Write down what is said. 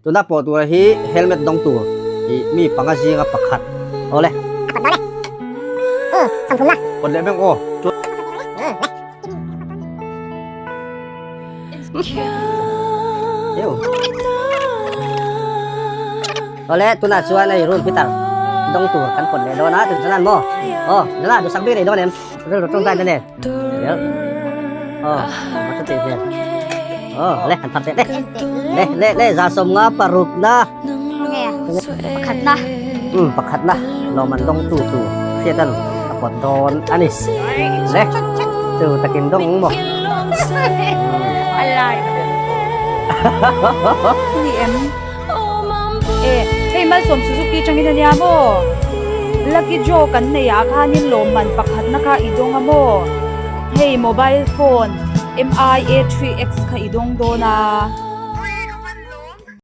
Tuna pawh tura hi helmet dawng tur ih mi panga zinga pakhat awle. A pawt dawn e. U, sawmthum na. Pawt leh beng aw. Chuan. Awle tunah chuan hei room heater dawng tur kan pawt leh dawn a tun chuan maw aw nula duhsak bik nei dawn em rilru tawngtai na nen aw a tha tih hmel aw le han phar teh le le le le za sawm nga paruk na pakhat na um pakhat na lawm an dawng tu tu hriat an a pawt dawn a ni le chu takin dawng maw alai ni em E, hei Malsawm Suzuki tangin a nia maw? Lucky Draw kan nei ah khanin lawmman pakhatna kha i dawng a maw? Hei mobile phone MI A3X kha i dawng dawn a.